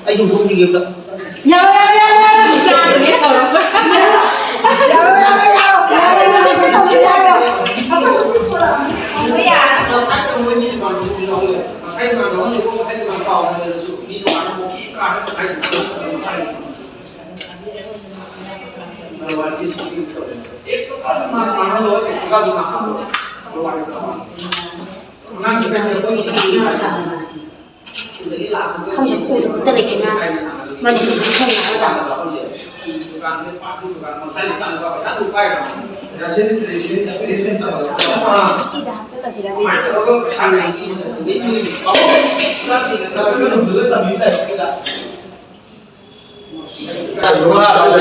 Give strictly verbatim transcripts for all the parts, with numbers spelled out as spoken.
ꯑꯩꯁꯨ ꯍꯨꯝꯕꯤꯒꯦ ꯑꯝꯇ꯫ ꯌꯥꯔꯣꯏ, ꯌꯥꯔꯣꯏ, ꯌꯥꯔꯣꯏ, ꯌꯥꯔꯣꯏ, ꯌꯥꯔꯣꯏ, ꯌꯥꯔꯣꯏ, ꯌꯥꯔꯣꯏ, ꯌꯥꯔꯣꯏ, ꯌꯥꯔꯣꯏ, ꯌꯥꯔꯣꯏ꯫ ꯈꯪꯗꯦ, ꯎꯗꯕ ꯑꯝꯇ ꯂꯩꯇꯦ ꯉꯥ꯫ ꯃꯅꯤꯄꯨꯔꯗ ꯐꯪꯉꯒ꯫ ꯁꯤꯗ ꯍꯥꯞꯆꯤꯜꯂꯁꯤꯔ?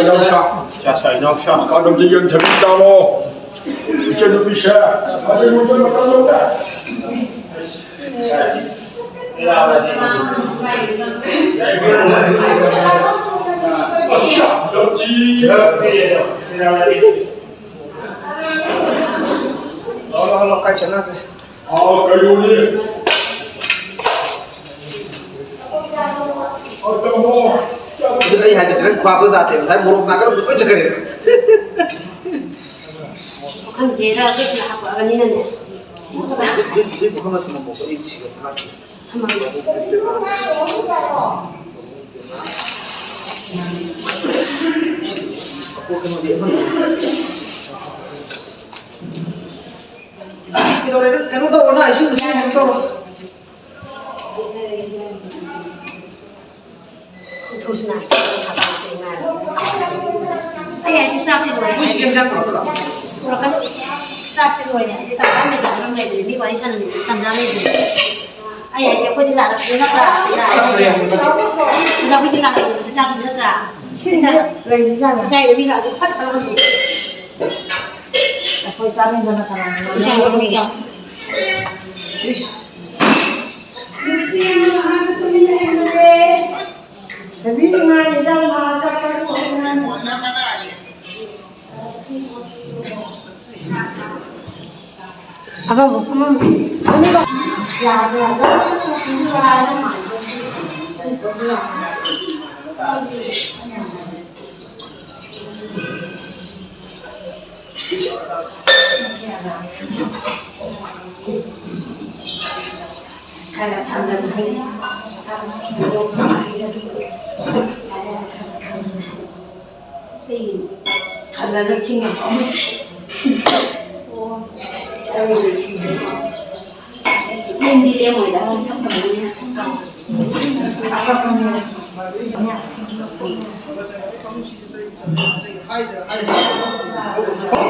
ꯏꯅꯥꯎꯁꯥ, ꯏꯅꯥꯎꯁꯥ, ꯀꯥꯟꯅꯕꯗꯤ ꯌꯦꯡꯊꯕꯤ ꯇꯥꯃꯣ꯫ ꯏꯆꯟꯅꯨꯄꯤꯁꯦ, ꯃꯁꯤ ꯃꯇꯝ ꯃꯇꯝ ꯂꯧꯗꯦ꯫ ꯂꯥꯛꯑꯣ, ꯂꯥꯛꯑꯣ, ꯂꯥꯛꯑꯣ, ꯀꯥꯏ ꯆꯠꯅꯈ꯭ꯔꯦ? ꯑꯥ, ꯀꯩꯅꯣꯅꯦ꯫ ꯑꯥ, ꯇꯥꯃꯣ꯫ ꯑꯗꯨꯅ ꯑꯩ ꯍꯥꯏꯗꯣ ꯈꯤꯇꯪ ꯈ꯭ꯋꯥꯕꯗꯣ ꯖꯥꯠꯇꯦ꯫ ꯉꯁꯥꯏ ꯃꯣꯔꯣꯛ ꯅꯥꯀꯟ ꯑꯃꯗ ꯂꯣꯏ ꯆꯠꯈ꯭ꯔꯦ꯫ ꯄꯨꯈꯝꯁꯦ ꯔꯥ ꯆꯦꯛꯁꯤꯅ ꯍꯥꯞꯄꯛꯑꯕꯅꯤꯅꯅꯦ꯫ ꯁꯤ ꯄꯨꯈꯝ ꯊꯝꯃꯝꯃꯣꯀꯣ, ꯑꯩ ꯁꯤꯗ ꯊꯝꯃꯝꯒꯦ꯫ ꯀꯩꯅꯣ ꯇꯧꯔꯣ, ꯅꯪ ꯏꯁꯤꯡ ꯏꯁꯤꯡ ꯀꯩꯅꯣ ꯇꯧꯔꯣ꯫ ꯊꯨꯁꯤꯅ꯫ ꯑꯩ ꯍꯥꯏꯗꯤ ꯆꯥꯛꯁꯤ ꯂꯣꯏꯔꯦ꯫ ꯃꯣꯏ ꯁꯤꯗ ꯏꯟꯁꯥꯡ ꯄꯨꯔꯛꯄ꯭ꯔꯣ? ꯄꯨꯔꯛꯀꯅꯤ꯫ ꯆꯥꯛꯁꯤ ꯂꯣꯏꯔꯦ꯫ ꯑꯩꯗꯤ ꯇꯟꯖꯥ ꯃꯦꯟꯖꯥ ꯑꯗꯨꯝ ꯂꯩꯕꯅꯤ꯫ ꯃꯤ ꯋꯥꯔꯤ ꯁꯥꯟꯅꯅꯤꯡꯕ ꯇꯟꯖꯥ ꯂꯩꯕꯅꯤ꯫ ꯑꯩꯈꯣꯏꯗꯤ ꯂꯥꯛꯑꯁꯨ ꯅꯠꯇ꯭ꯔꯥ? ꯑꯣꯖꯥ, ꯑꯩꯈꯣꯏꯗꯤ ꯂꯥꯛꯑꯁꯨ ꯆꯥꯕꯤ ꯅꯠꯇ꯭ꯔꯥ? ꯁꯤꯟꯕ ꯂꯩꯕꯖꯥꯠꯂ? ꯏꯆꯥꯒꯤ ꯃꯤꯅ ꯑꯗꯨ ꯐꯠ ꯐꯠ ꯍꯪꯉꯤ꯫ ꯑꯩꯈꯣꯏ ꯆꯥꯅꯤꯡꯕꯅ ꯀꯅꯥꯅ ꯏꯆꯥꯒꯤ ꯃꯤꯅ꯫ ꯏꯁ꯫ ꯅꯨꯄꯤ ꯑꯃ ꯍꯥꯟꯅ ꯇꯨꯃꯤꯟꯅ ꯂꯩꯕꯁꯦ꯫ ꯅꯨꯄꯤ ꯅꯨꯡꯉꯥꯏꯔꯤꯗ ꯃꯥ ꯆꯠꯄꯁꯨ ꯍꯧꯅ꯫ ꯑꯩ ꯈꯜꯂꯒ ꯆꯤꯡꯉꯛꯄ ꯑꯃ꯫ ꯑꯣ꯫ ꯑꯩ ꯆꯤꯡꯉꯛꯄ꯫ ꯌꯨꯝꯗꯤ ꯂꯦꯝꯃꯣꯏꯗ, ꯅꯪ ꯊꯝꯃꯕꯅꯤꯅ꯫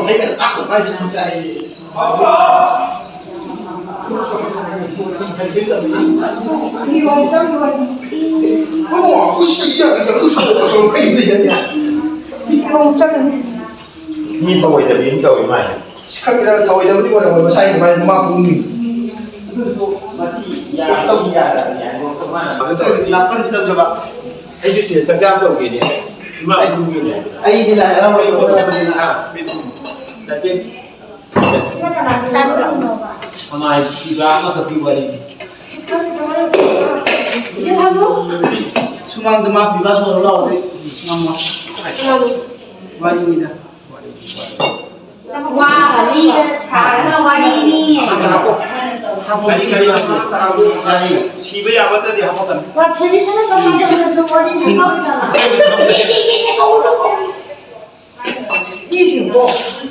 ꯑꯩꯅ ꯇꯥꯛꯄ ꯍꯥꯏꯁꯦ ꯅꯪ ꯆꯥꯏꯌꯦ꯫ ꯃꯤ ꯊꯧꯑꯣꯏꯗꯕꯤ ꯑꯃ ꯇꯧꯏ ꯃꯥꯏ꯫ ꯈꯪꯗꯦꯗ, ꯊꯧꯑꯣꯏꯗꯕꯗꯤ ꯑꯣꯏꯔꯝꯃꯣꯏ, ꯃꯁꯥꯒꯤ ꯃꯥꯏ ꯃꯃꯥ ꯄꯨꯛꯅꯤꯡ꯫ ꯑꯗꯨꯁꯨ ꯃꯁꯤ ꯌꯥ-, ꯇꯧꯕ ꯌꯥꯗꯕꯅꯤ ꯍꯥꯏꯕ ꯃꯥꯅ꯫ ꯑꯗꯨ ꯇꯧꯔꯗꯤ ꯂꯥꯛꯄ ꯅꯠꯇꯕ꯫ ꯑꯩꯁꯨ ꯁꯤꯗ ꯆꯥꯛ ꯆꯥꯕ ꯇꯧꯒꯦꯅꯦ꯫ ꯏꯃꯥ ꯏꯕꯨꯡꯒꯤꯅꯦ꯫ ꯑꯩꯗꯤ ꯂꯥꯏ ꯍꯔꯥꯎꯕ ꯆꯠꯄꯅꯤꯅ꯫ ꯅꯠꯇꯦ꯫ ꯁꯤꯅ ꯀꯅꯥꯒꯤ ꯋꯥꯔꯤꯅꯣꯕ? ꯁꯃꯥꯖ ꯄꯤꯕ ꯑꯃꯈꯛꯀꯤ ꯋꯥꯔꯤꯅꯤ꯫ ꯁꯤ ꯈꯪꯗꯕ ꯂꯩꯇꯦ꯫ ꯏꯆꯦ ꯊꯝꯃꯣ꯫ ꯁꯨꯃꯥꯡꯗ ꯃꯥ ꯄꯤꯕ ꯁꯣꯔꯣ ꯂꯥꯎꯔꯗꯤ ꯉꯝꯃꯣ꯫ ꯀꯅꯥꯅꯣ? ꯋꯥꯔꯤꯅꯤꯗ꯫ ꯋꯥꯒ ꯂꯤꯒ ꯁꯥꯔꯒ ꯋꯥꯔꯤꯅꯤ꯫ ꯍꯥꯞꯄꯣ, ꯍꯥꯞꯄꯣ, ꯍꯥꯞꯄꯣ꯫ ꯌꯥꯏꯌꯦ꯫ ꯁꯤꯕ ꯌꯥꯕ ꯅꯠꯇ꯭ꯔꯗꯤ ꯍꯥꯞꯄꯛꯀꯅꯨ꯫ ꯋꯥꯊꯤꯗꯤ ꯐꯖꯅ ꯇꯧꯁꯜꯂꯒꯁꯨ ꯋꯥꯔꯤꯗꯤ ꯀꯧꯗ꯭ꯔꯕ? ꯁꯤ, ꯁꯤ, ꯁꯤ, ꯁꯤ, ꯀꯧꯅꯨ, ꯀꯧꯅꯨ꯫ ꯏꯁꯤꯡꯗꯣ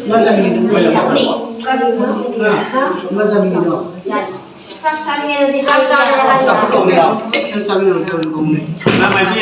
ꯃꯆꯟꯒꯤꯗꯨ ꯂꯣꯏꯔꯕ? ꯀꯔꯤꯅꯣ? ꯍꯥ? ꯃꯆꯟꯒꯤꯗꯣ꯫ ꯆꯥꯛ ꯆꯥꯅꯤꯡꯉꯗꯤ ꯆꯥꯛ ꯆꯥꯔꯣ ꯍꯥꯏꯕ꯫ ꯆꯥꯛ ꯆꯥꯅꯤꯡꯉꯗꯤ ꯆꯥꯛ ꯆꯥꯅꯤꯡꯉꯗꯤ ꯆꯥꯛ ꯆꯥꯅꯤꯡꯉꯗꯤ꯫